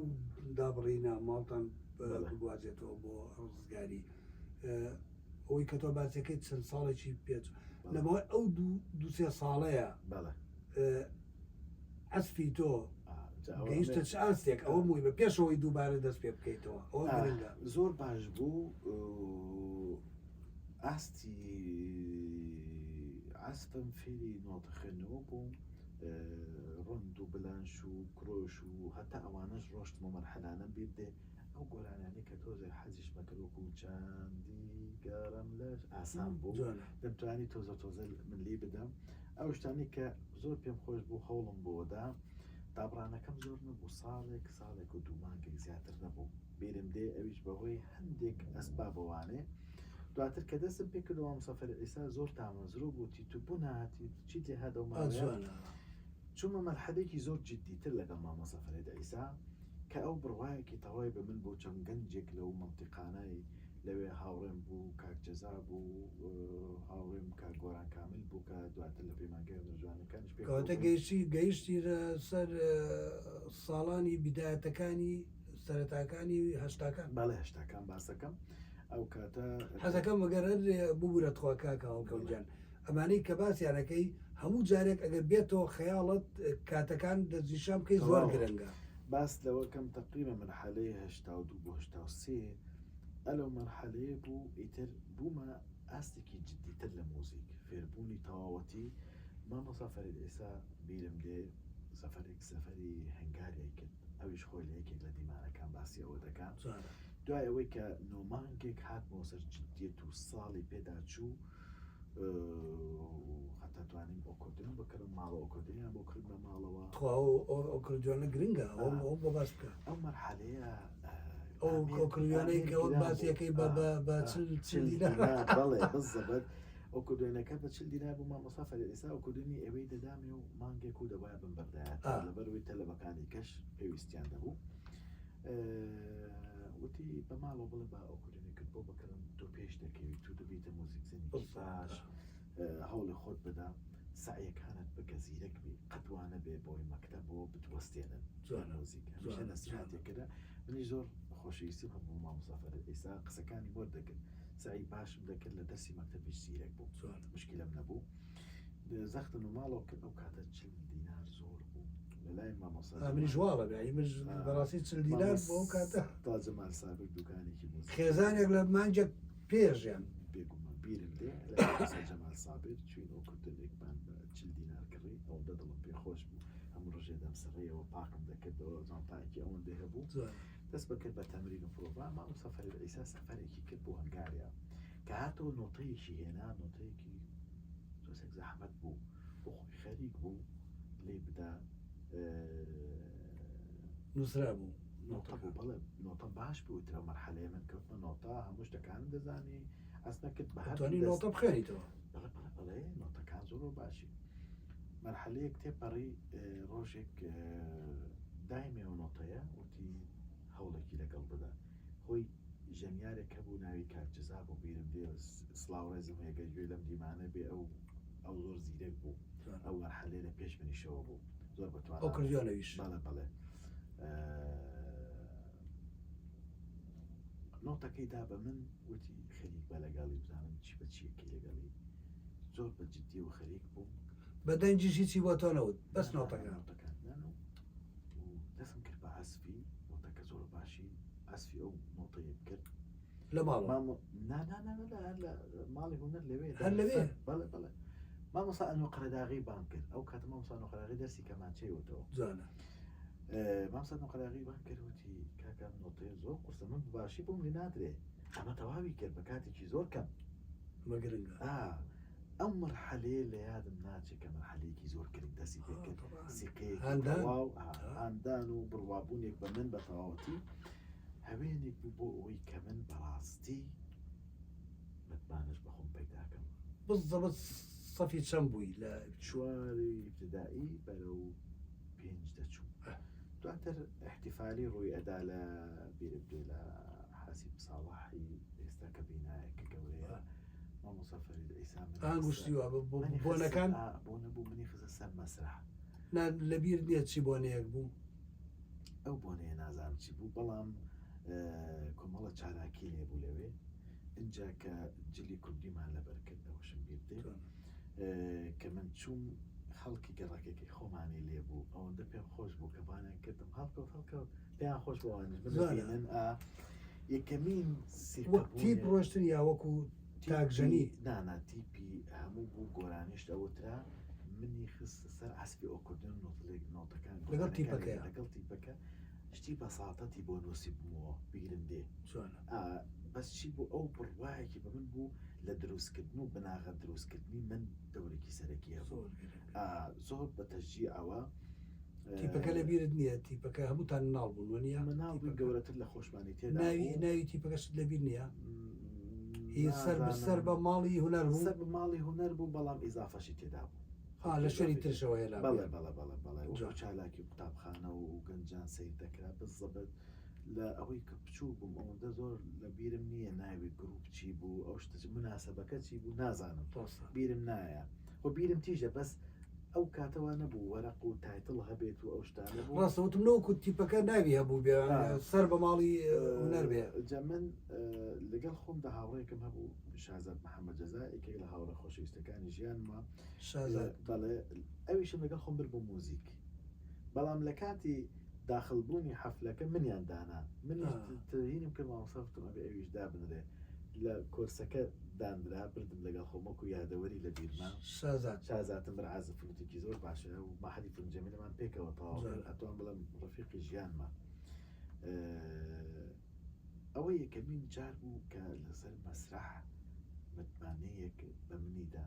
دابڕینە ماڵتان بگوازێتەوە بۆ ڕزگاری ئەوەی کە تۆ باسەکەی چەند ساڵێکی پێچ لەمەوەی ئەو دوو سێ ساڵەیە عەزفی تۆ گەیشتە چ ئاستێک ئەوە مووی بە پێشەوەی دووبارە دەست پێ بکەیتەوە ئەوە گرنگە زۆر باش بوو ئاستی عەزفم فێری نۆتە خوێندنەوە بووم ڕند و بلانش و کرۆش و هەتا ئەوانەش ڕۆشتمە مەرحەلانەم بیر دێ ئەو گۆرانیانەی کە تۆزێک حەزیشمە کرد وەکو چاندی گەڕم لەش ئاسان بوو دەمتوانی تۆزە تۆزە من لی بدەم ئەو شتانی کە زۆر پێم خۆش بوو هەوڵم بۆدا دابڕانەکەم زۆر نەبوو ساڵێک ساڵێک و دوو مانگێک زیاتر نەبوو بیرم دێ ئەویش بەهۆی هەندێک ئەسبابەوانێ دواتر کە دەستم پێ کردەوە مسافر ئیسا زۆر تامەزرۆ بوو تیتو بوو ناهاتی چیت لێ هات ئەو ماوەیە چوومە مەرحەلێکی زۆر جدیتر لەگەڵ مامۆستا فەرید عیسا کە ئەو بڕوایەکی تەواوی بە من بوو چەند گەنجێک لەو مەنتیقانەی لەوێ هاوڕێم بوو کاک جەزا بوو هاوڕێم کاک گۆران کامل بوو کە دواتر لە پەیمانگای هونەرە جوانەکانیش پێکەوە کەواتە بووین. گەیشتی گەیشتی سەر ساڵانی بیدایەتەکانی سەرەتاکانی هەشتاکان. بەڵێ هەشتاکان باسەکەم ئەو کاتە. حەزەکەم ئەگەر هەر ببورە تخوا کاکە هەڵکەوت گیان ئەمانەی کە باسیانەکەی هەموو جارێک ئەگەر بێتەوە خەیاڵت کاتەکان دەستنیشان بکەی زۆر گرنگە. باس لەوە کەم تەقریبا مەرحەلەی 82 بۆ 83 ئەلەو مەرحەلەیە بوو ئیتر بوومە ئاستێکی جدیتر لە موزیک فێربوونی تەواوەتی مامۆستا فەرید عیسا بیرم دێ سەفەرێک سەفەری هەنگاریای کرد ئەویش خۆی لە یەکێک لە دیمانەکان باسی ئەوە دەکا دوای ئەوەی کە نۆ مانگێک هاتمەوە سەر جدیەت و ساڵی پێدا چوو هەتا توانیم ئۆکۆردیۆن بکڕم ماڵە ئۆکۆردیۆنیان بۆ کردمە ماڵەوە. تخوا ئۆکردیۆنە گرنگە ئەو بۆ باس بکە. ئەو مەرحەلەیە ئەو ئۆکردیۆنەی کە وەک باسیەکەی بە چل دینار بەڵێ بزەبت ئۆکردیۆنەکە بە چل دینار بوو مامۆستا فەرید عیسا ئۆکردیۆنی ئێوەی دەدامێ و مانگێک و دەبایە بمبردایەت لەبەرەوەی تەلەبەکانی کەش پێویستیان دەبوو. وتی بە ماڵەوە بڵێ با ئۆکردیۆنێکت بۆ بکڕم تۆ پێش دەکەویت و دەبیتە موزیکزەنێکی باش هەوڵی خۆت بدە سەعیەکانت بکە زیرەک بی قەت وا نەبێ بۆی مەکتەب بۆ بتوەستێنن جوان موزیک هەمیشە نەسیحەتێک کرا منی زۆر خۆشەویستیم هەبوو مامۆستا فەرید عیسا قسەکانی وەردەگرت سەعی باشم دەکرد لە دەرسی مەکتەبیش زیرەک بووم مشکلەم نەبوو زەختم لە ماڵەوە کرد ئەو کاتە 40 دینار زۆر بوو لە لای مامۆستا منیش واڵە بێ منش بەڕاستی 40 دینار بۆ ئەو کاتە تا جەمال سابر دوکانێکی موزیک خێزانێک لە مانگێک پێژیان بێگومان بیرم دێ لە مامۆستا جەمال سابر چوین ئۆکردنێکمان بە 40 دینار کڕی. خۆش بوو هەموو ڕۆژێ دەمسڕیەوە پاکم دەکردەوە جانتایەکی ئەوەندەی هەبوو دەست بەکرد بە تەمرین و پرۆڤا مامۆستا فەرید عیسا سەفەرێکی کرد بۆ هەنگاریا کە هاتەوە نۆتەیەکی هێنا نۆتەیەکی تۆزێک زەحمەت بوو بۆ خۆی خەریک بوو لێی بدا نووسرا بوو نۆتە بوو بەڵێ نۆتە باش بوو ترە مەرحەلەیە من کەوتمە نۆتە هەموو شتەکانم دەزانی ئەسنە کرد بە هەر نۆتە بخوێنیتەوە بەڵێ بەڵێ بەڵێ نۆتەکان زۆر باشی مەرحەلەیەک تێپەڕی ڕۆژێک دایمێ و نۆتەیە وتی هەوڵێکی لەگەڵ بدە خۆی ژەنیارێک هەبوو ناوی کاک جزا بوو بیرم دێ سڵاو ڕێزم هەیە گەر گوێی لەم دیمانە بێ ئەو ئەو زۆر زیرەک بوو ئەو مەرحەلەیە لە پێش منیشەوە بوو زۆر بەتوانە ئەو کردیانەویش بەڵێ بەڵێ نۆتەکەی دا بە من وتی خەریک بە لەگەڵی بزانم چی بە چیەکەی لەگەڵی زۆر بە جدی و خەریک بووم بە دەنگیش هیچی بۆ تۆ نەوت بەس نۆتەکە نۆتەکان و دەستم کرد بە عەزفی نۆتەکە زۆر باشی عەزفی ئەو نۆتەیەم کرد لە ماڵ نا نا نا نا هەر لە ماڵی هونەر لەوێ هەر لەوێ بەڵێ بەڵێ مامۆستا ئەنوە قەرەداغی بانگ کرد ئەو کاتە مامۆستا ئەنوە قەرەداغی دەرسی کەمانچەی وتەوە جوانە مامۆستا ئەنوە قەرەداغی بانگ کرد وتی کاکە ئەم نۆتەیە زۆر قورسە من باشی بۆم لێ نادرێ ئەمە تەواوی کرد بە کاتێکی زۆر کەم ئەمە گرنگە ئەو مەرحەلەیە لە یادم ناچێت کە مەرحەلەیەکی زۆر گرنگ دەستی پێکرد سیقەیەکی تەواو هاندان و بڕوابوونێک بە من بە تەواوەتی هەوێنێک بوو بۆ ئەوەی کە من بەڕاستی متمانەش بە خۆم پەیداکەم. بزەبت سەفی چەند بووی لە چواری ئیبتدائی بەرەو پێنج دەچووم. دواتر ئیحتیفالی ڕووی ئەدا لە بیرم دێ لە حەسیب ساڵحی ئێستا کە بینایەکە گەورەیە مامۆستا فەرید عیسا منی ئا خستە گوشتی وا بۆ منی خستە بۆنەکان ئا بۆنە بوو منی خستە سەر مەسرەح. نا لەبیر نییە چی بۆنەیەک بوو؟ ئەو بۆنەیە نازانم چی بوو بەڵام کۆمەڵە چالاکی لێ بوو لەوێ ئینجا کە جلی کوردیمان لەبەر کرد ئەوەشم بیر دێ کە من چووم خەڵکی گەڕەکەکەی خۆمانی لێ بوو ئەوەندە پێم خۆش بوو کە بانیان کردم هەڵکەوت هەڵکەوت پێیان خۆش بووانیش ببینن ئا یەکەمین وەک تیپ ڕۆشتن یا وەکو تاکژەنی؟ نانا تیپی هەموو بوو گۆرانیشت ئەوترا منی خستە سەر عەسفی ئۆکوردن نۆتلێک نۆتەکان لەگەڵ تیپەکەیا لەگەڵ تیپەکە شتی بەساتەتی بۆ نووسیبمەوە بیرم دێ جوانە بەس چی بوو ئەو بڕوایەکی بە من بوو لە دروستکردن و بناغە دروستکردنی من دەورێکی سەرەکی هەبوو زۆر گرنگ زۆر بە تەشجیعەوە تیپەکە لە بیرت نییە تیپەکە هەمووتان مناڵ بوون وەنیە مناڵ بووین تیپەکە گەورەتر لە خۆشمانی تێدا ناوی بوو ناوی تیپەکەشت لەبیر نییە هی سەر بە سەر نازانم بە ماڵی هونەر بوو سەر بە ماڵی هونەر بوو بەڵام ئیزافەشی تێدا بوو ها خەڵکی لە شوێنی ئیزافی ترشەوە بەڵێ هێنابوویان بەڵێ بەڵێ بەڵێ وەکو جوان چالاکی قوتابخانە و گەنجان سەیر دەکرا بزەبت لە ئەوەی کە بچووک بووم ئەوەندە زۆر لە بیرم نییە ناوی گروپ چی بوو ئەو شتە چی موناسەبەکە چی بوو نازانم ڕاستە بیرم نایە خۆ بیرم تیژە بەس ئەو کاتە وا نەبوو وەرەق و title هەبێت و ئەو شتانە بوو. ڕاستە وتم نەوەکو تیپەکە ناوی هەبوو بێ سەر بە ماڵی هونەر بێ. جا من لەگەڵ خۆمدا هاوڕێیەکم هەبوو شازاد محەمەد جەزا یەکێک لە هاوڕێ خۆشەویستەکانی ژیانمە. شازاد. بەڵێ ئەویشم لەگەڵ خۆم برد بۆ موزیک بەڵام لە کاتی داخل بوونی حەفلەکە منیان دانا منیش تهینم کرد مامۆستا وتم ئەبێ ئەویش دابنرێ لە کۆرسەکە دانرا بردم لەگەڵ خۆم وەکو یادەوەری لە بیرمە شازاد شازادم بر عازف فلوتێکی زۆر باشە و مەحەدی فنون جەمیلەمان پێکەوە تەواو کرد ئەتوان بڵێم ڕەفیقی ژیانمە ئەوە یەکەمین جار بوو کە لەسەر مەسرح متمانەیەک بە منی دا.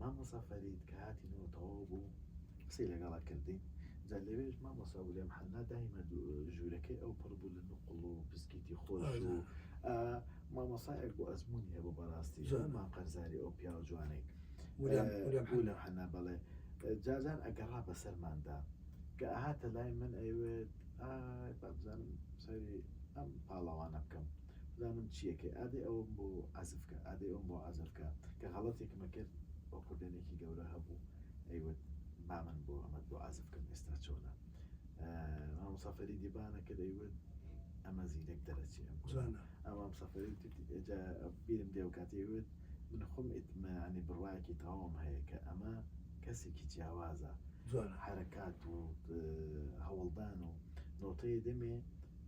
مامۆستا فەرید کە هاتینەوە تەواو بوو قسەی لەگەڵا کردین. جا لەوێش مامۆستا ولیام حەنا دایمە ژوورەکەی ئەو پڕ بوو لە نوقڵ و بسکیتی خۆش و مامۆسایەک بۆ ئەزموونی هەبوو بەڕاستی هەموومان قەرزاری ئەو پیاوە جوانەی ولیام حەنا بەڵێ جارجار ئەگەڕا بەسەرماندا کە ئەهاتە لای من ئەیوت ئای با بزانم سەیری ئەم پاڵەوانە بکەم بزانم چیەکەی ئادەی ئەوەم بۆ عەزف کە ئادەی ئەوم بۆ عەزف کە کە غەڵەتێکمە کرد ئۆکوردێنێکی گەورە هەبوو ئەیوت با من بۆ ئەمەت بۆ عەزف کەم ئێستا چۆنە مامۆستا فەریدی بانە کرد ئەیوت ئەمە زیرەک دەرەچێ ئەم جوانە ئەمام مامۆستا فەرید جا بیرم دێ و کاتی ئەیوت من خۆم ئیتمانی بڕوایەکی تەواوم هەیە کە ئەمە کەسێکی جیاوازە جوانە. حەرەکات و هەوڵدان و نۆتەیە دەمێ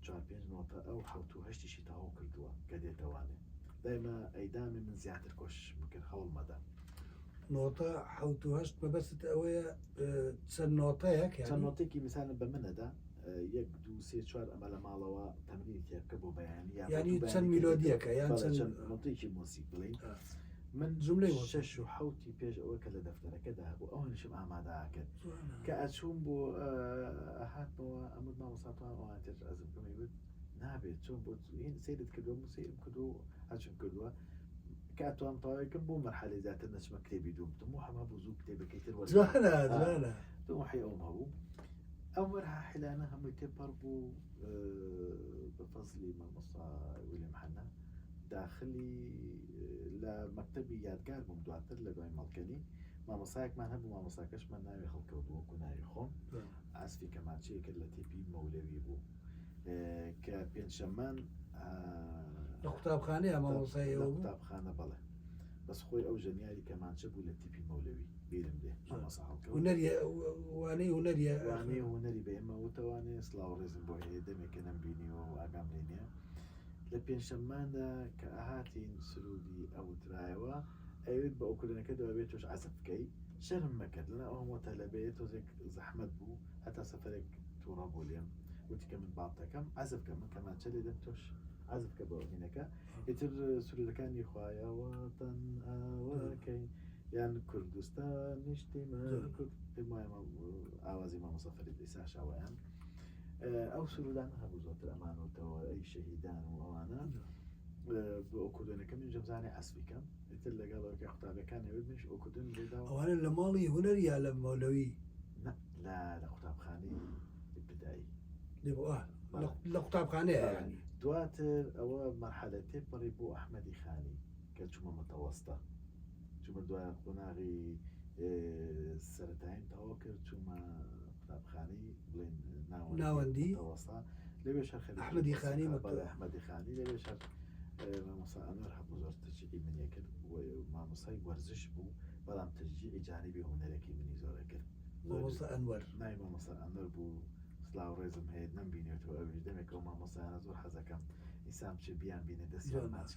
چوار پێنج نۆتە ئەو حەوت و هەشتیشی تەواو کردووە کە دێتەوانێ دایمە ئەیدامێ من زیاتر کۆششم کرد هەوڵمەدا. نۆتە حەوت و هەشت مەبەستت ئەوەیە چەند نۆتەیەک چەند نۆتێکی میسالە بە منەدا یەک دوو سێ چوار ئەمە لە ماڵەوە تەمرینی تێ بکە بۆ بەیانی یانی چەند میلۆدیەکە یان چەند نۆتێکی مۆسیک بڵێین من جملەی شەش و حەوتی پێش ئەوە کە لە دەفتەرەکەدا هەبوو ئەوانیشم ئامادە کرد کە ئەچووم بۆ هاتمەوە ئەمر مامۆستا ئەوان تر ئەزم بکەم وت نابێت چۆن بۆ هین سەیرت کردووە من سەیرم کردووە هەرچم کردووە کە ئەتوانم تەواوی کەم بۆ مەرحەلەی زیاتر نەچمە کتێبی دووەم تموحم هەبوو زوو کتێبەکەی تر وەرگرم. جوانە جوانە تموحی ئەوم هەبوو ئەو مەرحەلانە هەمووی تێپەڕ بوو بە فەزلی مامۆستا ویلیم حەنا داخلی لە مەکتەبی یادگار بووم دواتر لە دوای مەڵکەنی مامۆسایەکمان هەبوو مامۆساکەشمان ناوی هەڵکەوت وەکو ناوی خۆم ئاسفی کەمانچەیە کرد لە تیپی مەولەوی بوو کە پێنجشەممان لە قوتابخانەیە مامۆستای ئێوە بوو؟ قوتابخانە بەڵێ بەس خۆی ئەو ژەنیاری کەمانچە بوو لە تیپی مەولەوی بیرم دێ مامۆستا هەڵکەوت هونەری وانەی هونەریە وانەی هونەری بە ئێمە وتەوانێ سڵاو ڕێزم بۆ هەیە دەمێکە نەمبینیوە و ئاگام لێ نییە لە پێنجشەمماندا کە ئەهاتین سرودی ئەوترایەوە ئەیوت بە ئۆکرێنەکە دوا بێت تۆش عەزف بکەی شەرم مەکرد لەنا ئەو هەموو تەلەبەیە تۆزێک زەحمەت بوو هەتا سەفەرێک توڕە بوو لێم وتی کە من باڵتەکەم عەزف کە من کەمانچە لێدەم تۆش عەزف کە بۆ هینەکە ئیتر سرودەکانی خوایە وەتەن ئاوەکەی یان کوردستان نیشتیمان کورد پێم وایە ئاوازی مامۆستا فەرید ئیسا شاوەیان ئەو سرودانە هەبوو زۆرتر ئەمانوتەوە ئەی شەهیدان و ئەوانە بۆ ئەو کوردەکە من جەمزانێ عەزفی کەم ئیتر لەگەڵ ئەوەی کە قوتابیەکان ئەوێت منیش ئۆکردن لێدا ئەوانە لە ماڵی هونەر یا لە مەولەوی؟ نا لە لە قوتابخانەی ئیبتدایی. لە قوتابخانەیە یانی. دواتر ئەوە مەرحەلە تێپەڕی بۆ ئەحمەدی خانی کە چوومە متەوەستە چوومە دوای قۆناغی سەرەتاییم تەواو کرد چوومە قوتابخانەی بڵێن ناوەندی متەوەستە لەوێش هەر خەریکی ئەحمەدی خانی مۆسیقا بەڵێ ئەحمەدی خانی لەوێش هەر مامۆستا ئەنوەر هەبوو زۆر تەشجیعی منی کرد مامۆستای وەرزش بوو بەڵام تەشجیعی جانبی هونەرەکەی منی زۆر کرد مامۆستا ئەنوەر ناوی مامۆستا ئەنوەر بوو سلااو ڕێزم هەیە نەمبینێتەوە ئەویش دەمێکەوە مامۆستایانە زۆر حەزەکەم ئینسان بچێ بیان بینێ دەستیان ماچ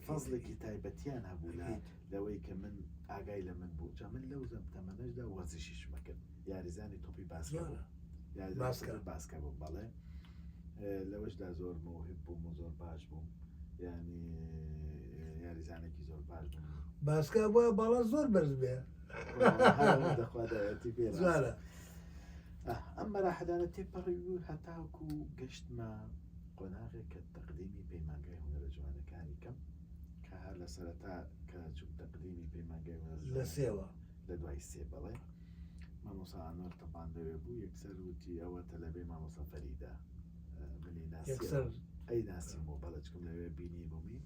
فەزلێکی تایبەتیان هەبوو لە لەوەی کە من ئاگای لە من بوو جا من لەو زەم تەمەنەشدا وەرزشیشمە کرد یاریزانی تۆپی باسکە بوو باسکە باسکە بوو بەڵێ لەوەشدا زۆر مەوهب بووم و زۆر باش بووم ینی یاریزانێکی زۆر باش بووم باسکە بۆ باڵا زۆر بەرز بێ دەخوادایەتی پێ جوانە ئەم مەراحلانە تێپەڕی و هەتاکو گەشتمە قۆناغێک کە تەقدیمی پەیمانگای هونەرە جوانەکانی کەم کە هەر لە سەرەتا کە چوم تەقدیمی پەیمانگای هونەرە لە سێوە لە دوای سێ بەڵێ مامۆستا ئەنوەر تەبان لەوێ بوو یەکسەر وتی ئەوە تەلەبەی مامۆستا فەریدە منی یەکسەر ئەی ناسیمەوە بەڵێ چکم لەوێ بینی بوومی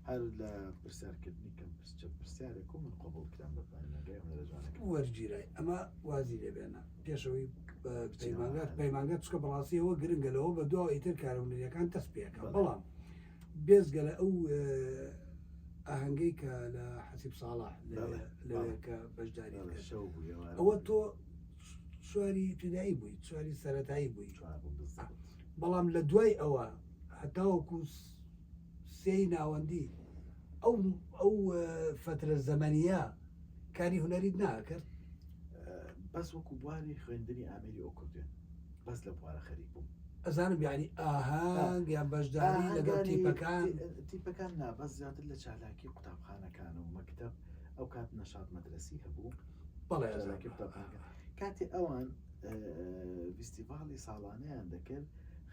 هەر لە پرسیارکردنی کەم چەند پرسیارێک و من قبوڵ کرام بە پەیمانگای هونەرە جوانەکان وەرگیرای ئەمە وازی لێبێنە پێشەوەی پەیمانگا پەیمانگا چکە بەڕاستیەوە گرنگە لەوە بە دوا ئیتر کارە هونەریەکان دەست پێکە بەڵام بێزگە لە ئەو ئاهەنگەی کە لە حەسیب ساڵح لەوێ کە بەشداری ئەوە تۆ چواری ابتدایی بووی چواری سەتایی بووی بەڵام لە دوای ئەوە هەتاوەکو سێی ناوەندی ئەو ئەو فترە زەمەنیە کاری هونەریت ناکرد بەس وەکو بواری خوێندنی ئامێری ئۆکردێن بەس لە بوارە خەریک بووم. ئەزانم یانی ئاهەنگ یان بەشداری لەگەڵ تیپەکان؟ تیپەکان نا بەس زیاتر لە چالاکی قوتابخانەکان و مەکتەب ئەو کات نەشات مەدرەسی هەبوو بەڵێ چالاکی قوتابخانەکان کاتێ ئەوان ڤیستیڤاڵی ساڵانەیان دەکرد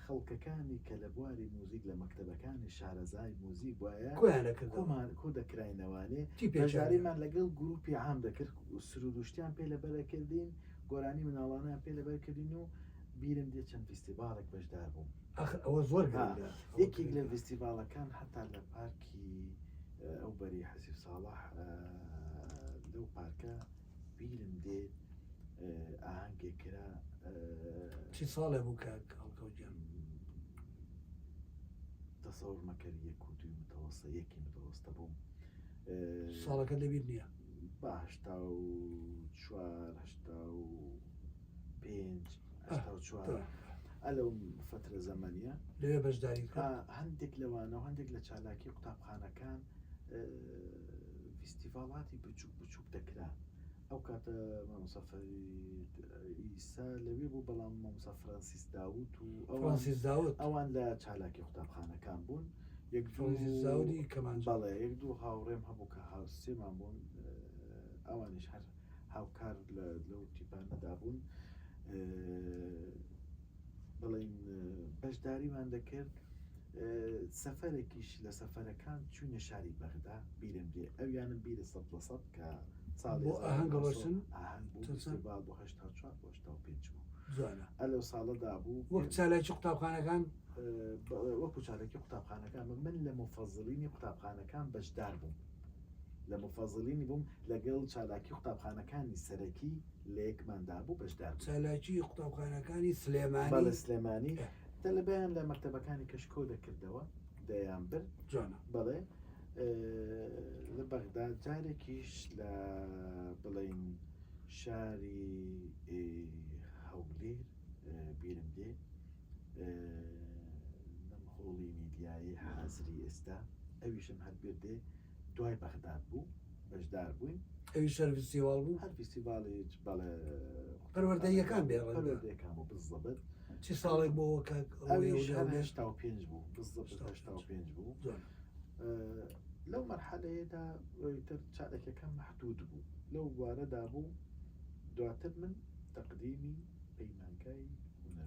خەڵکەکانی کە لە بواری موزیک لە مەکتەبەکانی شارەزای موزیک وایە کۆیان کۆ دەکراینەوانێ بەشداریمان لەگەڵ گروپی عام دەکرد سرودوشتیان پێ لەبەرەکردین گۆرانی مناڵانیان پێ لەبەر کردین و بیرم دێ چەند ڤیستیڤاڵێک بەشدار بووم. ئاخر ئەوە زۆر گرنگە. یەکێک لە ڤیستیڤاڵەکان هەتا لە پارکی ئەو بەری حەسیب ساڵح لەو پارکە بیرم دێ ئاهەنگێک کرا. چی ساڵێ بوو کاک هەڵکەوت گیان؟ تەسەور مەکەر یەک و دووی متەوەستە یەکی متەوەستە بووم. ساڵەکە لەبیر نییە؟ بە 84 85 84 ئەلەو فترە زەمەنیە لەوێ بەشداری هەندێک لەوانە و هەندێک لە چالاکی قوتابخانەکان. فیستیڤاڵاتی بچووک بچووک دەکرا ئەو کاتە مامۆستا فەرید ئیسا لەوێ بوو بەڵام مامۆستا فرانسیس داوت و ئەوان فرانسیس داوت ئەوان لە چالاکی قوتابخانەکان بوون یەک دوو فرانسیس داودی کەمانجە بەڵێ یەک دوو هاوڕێم هەبوو کە هاوسێمان بوون ئەوانیش هەر هاوکار لەو تیپانەدا بوون بڵین بەشداریمان دەکرد سەفەرێکیش لە سەفەرەکان چوینە شاری بەغدا بیرم دێ ئەویانم بیرە سەد لە سەد کە ساڵی بۆ ئاهەنگ ڕۆشتن ئاهەنگ بوو چەند ساڵ؟ فیستیڤاڵ بۆ 84 بۆ 85 بوو جوانە ئە لەو ساڵەدا بوو وەک چالاکی قوتابخانەکان وەکو چالاکی قوتابخانەکان من لە موفەزڵینی قوتابخانەکان بەشدار بووم لە موفەزڵینی بووم لەگەڵ چالاکی قوتابخانەکانی سەرەکی لە یەکماندا بوو بەشدار بووم. چالاکی قوتابخانەکانی سلێمانی بەڵێ سلێمانی تەلەبەیان لە مەکتەبەکانی کەش کۆ دەکردەوە دەیان برد جوانە بەڵێ لە بەغدا جارێکیش لە بڵین شاری هەولێر بیرم دێ لەم هۆڵی میدیایی حازری ئێستا ئەویشم هەر بیر دێ دوای بەغداد بوو بەشدار بووین. ئەویش هەر فیستیڤاڵ بوو؟ هەر فیستیڤاڵی بەڵێ. پەروەردەییەکان بێ ڕەنگە. پەروەردەیەکان بوو بزەبت. چ ساڵێک بۆ کاک ئەویش هەر 85 بوو بزەبت 85 بوو. جوانە. لەو مەرحەلەیەدا تر چالاکیەکان مەحدود بوو لەو بوارەدا بوو دواتر من تەقدیمی پەیمانگای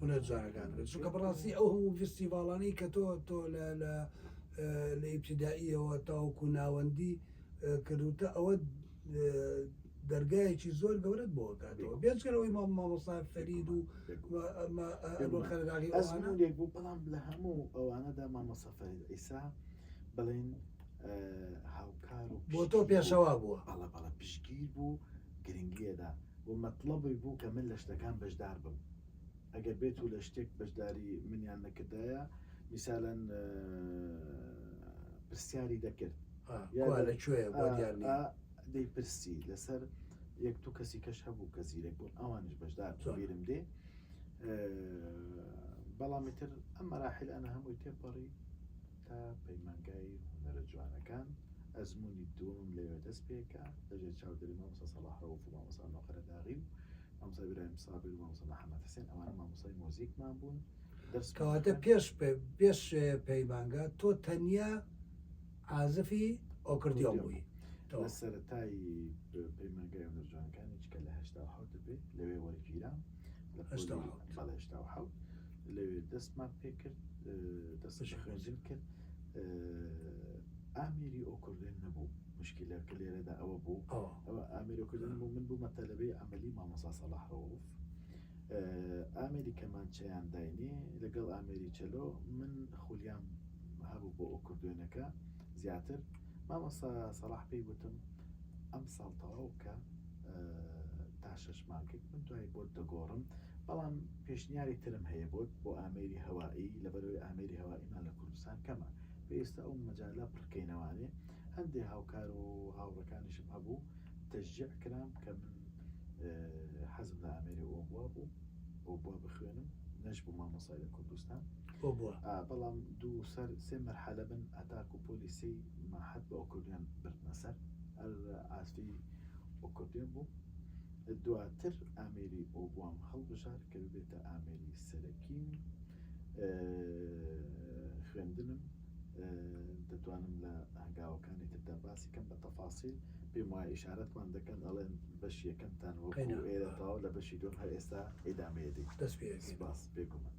هونەر جوانەکان کرد چونکە بەڕاستی ئەو هەموو فیستیڤاڵانەی کە تۆ تۆ لە لە لە ئیبتیدائیەوە تاوەکو ناوەندی کردوتە ئەوە دەرگایەکی زۆر گەورەت بۆ کاتەوە بێجگەلەوەی مام مامۆستا فەرید و خەرەداغی ئەزموونێک بوو بەڵام لە هەموو ئەوانەدا مامۆستا فەرید عیسا بڵێن هاوکار و بۆ تۆ پێشەوا بووە بەڵە بەڵە پشتگیر بوو گرنگیەدا و مەتڵەبی بوو کە من لە شتەکان بەشدار بم ئەگەر بێت و لە شتێک بەشداری منیان نەکردایە میسالەن پرسیاری دەکرد لە کوێ بۆ دیار نییە دەیپرسی لەسەر یەک دوو کەسی کەش هەبوو کە زیرەک بوون ئەوانیش بەشدار بوون بیرم دێ بەڵام تر ئەم مەراحل ئەە هەمووی تێپەڕی تا پەیمانگای هونەرە جوانەکان ئەزمموی دووەمم لەوێ دەست پێکا لەژێر چاودێری مامۆستا سەڵاح ڕەوف و مامۆستا نۆقەرەداغی و مامۆستا ئیبراهیم سابیر و مامۆستا محەممەد حسێن ئەوانە مامۆستای مۆزیکمان بوون دەرسمان کەواتە خوێند. پێش پێش پەیمانگا تۆ تەنیا عازفی ئۆکردیۆن ئۆکردیۆن بووی بووم لە تەواو. سەرەتای پەیمانگای هونەر جوانەکانیش کە لە 87 بێ لەوێ وەرگیرام لە هەشتا و پۆلی حەوت. بەڵێ 87 لەوێ دەستمان پێکرد دەستم بە بەشی خوێندن کرد ئامێری ئۆکردێن نەبوو مشکلە کە لێرەدا ئەوە بوو ئەوە ئامێری ئۆکردێن بوو من بوومە تەلەبەی عەمەلی مامۆستا سەڵاح ڕەوف ئامێری کەمانچەیان داینێ لەگەڵ ئامێری چەلۆ من خولیام هەبوو بۆ ئۆکردوێنەکە زیاتر مامۆستا سەڵاح پێی وتم ئەم ساڵ تەواو کە تا شەش مانگێک من دوای بۆت دەگۆڕم بەڵام پێشنیاری ترم هەیە بۆت بۆ ئامێری هەوایی لەبەرەوەی ئامێری هەواییمان لە کوردستان کەمە پێویستە ئەو مەجالە پڕکەینەوانێ هەندێ هاوکار و هاوڕەکانیشم هەبوو تەشجیع کرام کە من حەزم لە ئامێری ئۆبوا بوو ئۆبوا بخوێنم نەش بوو مامۆسای لە کوردستان ئۆبوا بەڵام دوو سەر سێ مەرحەلە بن ئەتاک و پۆلیسی ماحەت بە ئۆکردیان بردنە سەر هەر ئاستی ئۆکردیان بوو دواتر ئامێری ئۆبوام هەڵبژارد کە ببێتە ئامێری سەرەکیم خوێندنم دەتوانم لە هەنگاوەکانی تردا باسی کەم بە تەفاسیل پێم وایە ئیشارەتمان دەکەن ئەڵێن بەشی یەکەمتان وەکو ئێرە تەواو لە بەشی دووەم هەر ئێستا ئیدامەیە دەی دەست پێ سپاس بێگومان.